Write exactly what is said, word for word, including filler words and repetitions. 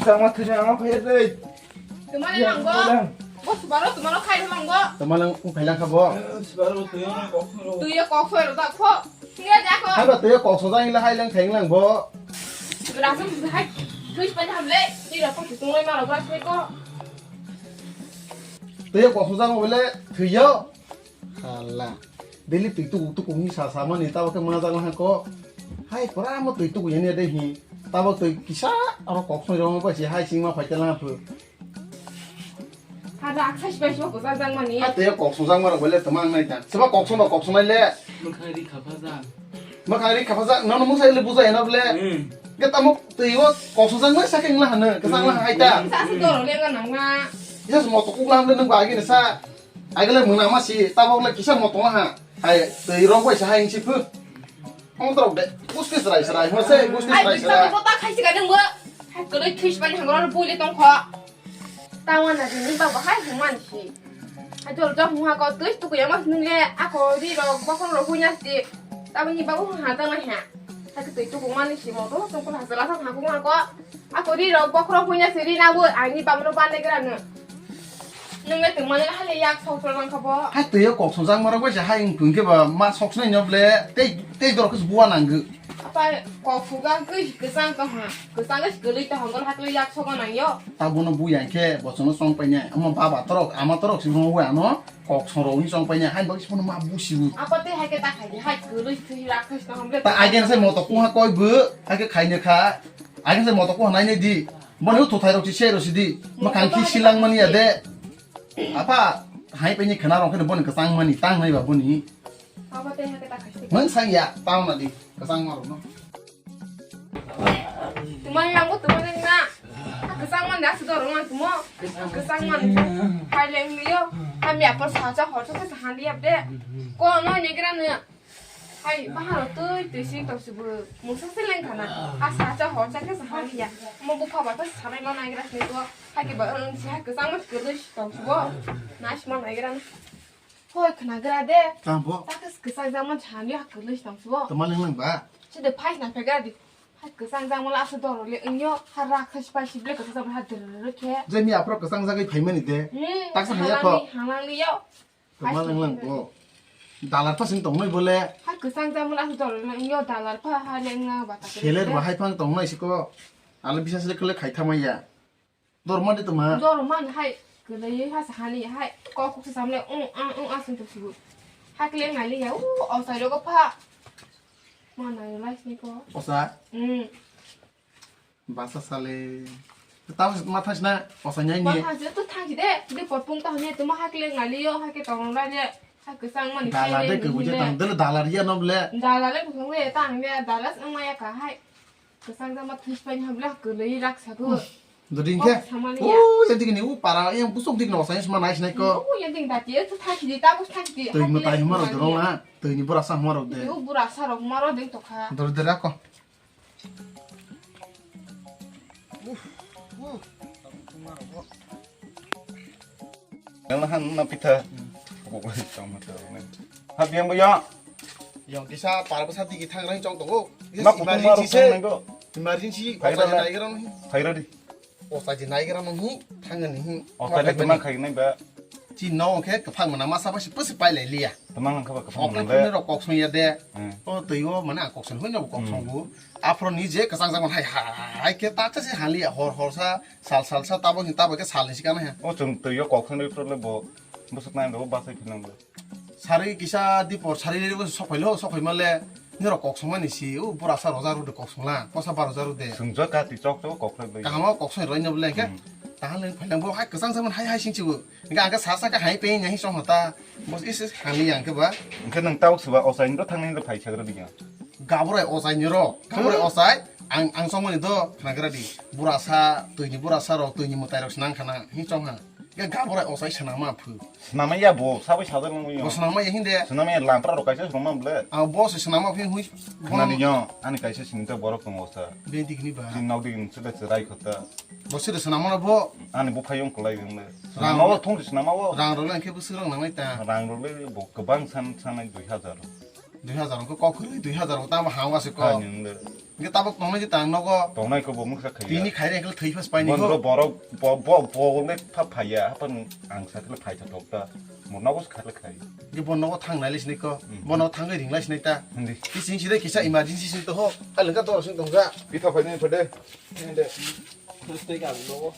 Tama thujang ama phai dei. Tumani nanggo. Bo subaro tumaro khai nanggo. Tama lang u phai lang kha bo. Subaro tuyo na kok soro. Tuyo kok soro da kho. Singa ja kho. Haba tuyo kok so jang ila hai lang theng lang bo. Rasam hai. Tuis pani hamle. Ni ra kok tung lai maro bas ko. Tuyo kok so jang bole tuyo. Hala. Daily twi tuku tuku hi sa sa mani tabo khe ma jang ha ko. Hai pura mo twi tuku yani de hi. Tabo twi kisa aro kok soi ro mo pai si hai sing ma phai ta lang phu. Hada aksai sipai sipai ko jang jang mani. Ha twi kok song jang ma ro bole to mang nai ta. Seba kok song ba kok song nai le. Mwkhang ri khapha jang. Mwkhang ri khapha jang. Nono mwsai le bujai na bole. Hmm. Ge tamo twi o kok song jang ma sa keng la hanu. Ke jang la hai ta. Sa su doro le ga nang na. Yes mo to kuk la ham le nang ba gi ne sa. Agile mwnama si tabok le kisa motong ha. Hai twi rok bai sa hai si phu. Ong trok de. Gusti srai srai mo se gusti srai srai. Ai ko ta khai si ga nang bo. Hai ko doi thuis pani hangro bui le tong kho. Tawa na ni baba hai human si. Hai jor jor huha ko twi tu ya mas nung le ako ri rok bokol rok hunya si. Tawa ni baba ha ta na ha. Hai ko twi tu ko mani si mo to tong ko ha sala sa ha ko ha ko. Ako ri rok bokhorok puina se ri na bo ani bamro bande gra no. Nung le tong mani hale yak sok sok lang kha bo. Hai twi kok song jang maro bai hai wng tong khe ba ma sok snai no ble tei tei dor khe buwa nang gw. Apa kok suga gwi kwchang to ha. Kwchang gwi kwlwi to hongol hakle yak sok nang yo. Ta bono bu yang khe bo sono song pai nai. Ama baba torok ama torok si bono wa no. Kok song rok ni song pai nai. Hai bak si bono ma bu si bu. Apa tei hai khe ta khai di hai kwlwi thwi rak khai to hongol. Ta agen se mo to ku ha koi bu. Hai khe khai ne kha. Ani se moto ko hanai ne di. Boni uthu thai rok si se ro si di. Makhang ki silang mani ya de. Apa hai pe ni khana rong khe boni kwchang mani tang nai ba boni. Abo te ha ke ta khai. Mang sang ya tang na di. Kwchang ma rok no. Tumani nang bo tumani na. Kwchang mani da su do rong tumo. Kwchang mani. Hai leng liyo. Ami apor sa cha hor cha sa han di ap de. Ko no ne gra ne. Hai, baharo twi twi sing tong sibu. Mungsa se leng khana. Ha sa cha hor cha khe sa ha ya. Mo bupha ba khe sa nai ma nai gra sini bo. Hai ke ba ang si hai ke sang ma khe twi tong sibo. Nai si ma nai gra na. Hoi khna gra de. Tamo. Ta khe ke sang jang ma cha ni ha khe twi tong sibo. Tamo leng leng ba. Si de phai na phe gra di. Hai ke sang jang ma la sa dor le nyo ha ra khe si pai si ble ke sa ha dr khe. Je mi apro ke sang jang phai mani de. Hmm, tak sa ha ya ko. Halang ni yo. Tongma nang lang bo. Dalar pa sing tongnai bole. Ha kwchang jamul aswk dol nang yo dalar pa ha leng na ba ta. Seler ba hai phang tongnai siko. Ale bisa sile kle khai thamai ya. Dor ma de tongma. Dor man hai kwlai ha sa hani hai kok kok sa samle ung ang ung aswk to sibu. Ha kleng nai le ya u o sai ro ko pha. Ma nai lai sini ko. Osa. Hmm. Basa sale. Tamo ma thasna osa nyai ni. Ma thasna to thangsi de. De potpung ta hone to ma hakle ngali yo hake tong la de. Hake sang mani. Dala de ke buje tang dele dala ria no ble. Dala le bukong le tang de dala sang ma ya ka hai. Kesang jama this pai ha ble ke le rak sa to. Doding ke. O samani ya. O ya dikini u para yang busuk dikini osa yang sma nais nai ko. O ya ding dati to thangsi de ta bus thangsi de. Tui mo tai huma ro dorong na. Tui ni bura sa huma ro de. U bura sa ro huma ro ding to kha. Dor de ra ko. Yang lahan na pita. Pokok lagi sama tu. Ha biang boyo. Yang kisa para besar tinggi thang rang cong tongo. Ma kutung ma rok tong nanggo. Emergency. Phaira na. Phaira di. O saji naigra nung hi thangani hi. O tale tuma khai nai ba. Chi no khe kafang mana masa ba si pasi pai lai liya. Tuma nang khaba kafang mana. O khe rok kok song ya de. Hmm. O tei o mana kok song hoi no kok song bu. Afro ni je kasang jang hai hai khe ta kasi hali hor hor sa sal sal sa tabo hin tabo khe sal ni sikana ha. O chung tei o kok song ni pro le bo. Bosok nai do ba sai phinang bo. Sari kisa dipor sari rego sokphailo sokphaima le nirok kok songmani si o bura sa roja rode kok songla kosa ba roja rode. Sungjo ka ti chok chok kok rok bai. Kaham o kok song roi nyoble ke. Hmm. Tahal le phaileng bo hai kwchang samani hai hai sing chibo. Ga ga sa sa ka hai pe nyahi song hota. Bos is is hani yang ke ba. Engke nang tau suba osai ndo thang ni ndo phai chagra dinya. Gabrai osai niro. Gabrai osai ang ang songmani do khnagra di. Bura sa tui ni bura sa rok tui ni mutai rok snang khana hi chong ha. Ga gabrai osai swnama phu. Swnamaya bo, sabai sajak nang yo. Bo swnamaya hinde. Swnamaya lampra rok kaisa swnama ble. Ah, bo se swnama phi hui. Khna ni yo, ani kaisa sini ta borok tongo sa. Be dik ni ba. Tin nok dik ni chwla chwrai khota. Bo se swnama no bo. Ani bo phayong kolai ring le. Rang. Swnama o thong swnama o. Rang rok le khe bo swrang nang nai ta. Rang rok le bo kwbang san sanai dui hazar. Dui hazar ko kok dui hazar ko ta ma hawa se ko. Ha, ning le. Hwnkhe tabok tongnai je tang nogo. Tongnai ko bo muksa khaiya. Tini khaire hwnkhe thwi phas paini Bon ko. Ro borok bo, bo, bo, bo, le pha phaiya. Hapan ang sakle phai tha thok ta. Mo nogo se khatle khai. Hwnkhe bo nogo thang nai le sinai ko. Hmm. Bo nogo thangwi ring lai sinai ta. Hindi. Kising side kisa emergency sing to ho. Kha lengka doro sing tongkha. Pitha phai ni phade. Hindi. Tei ka nogo.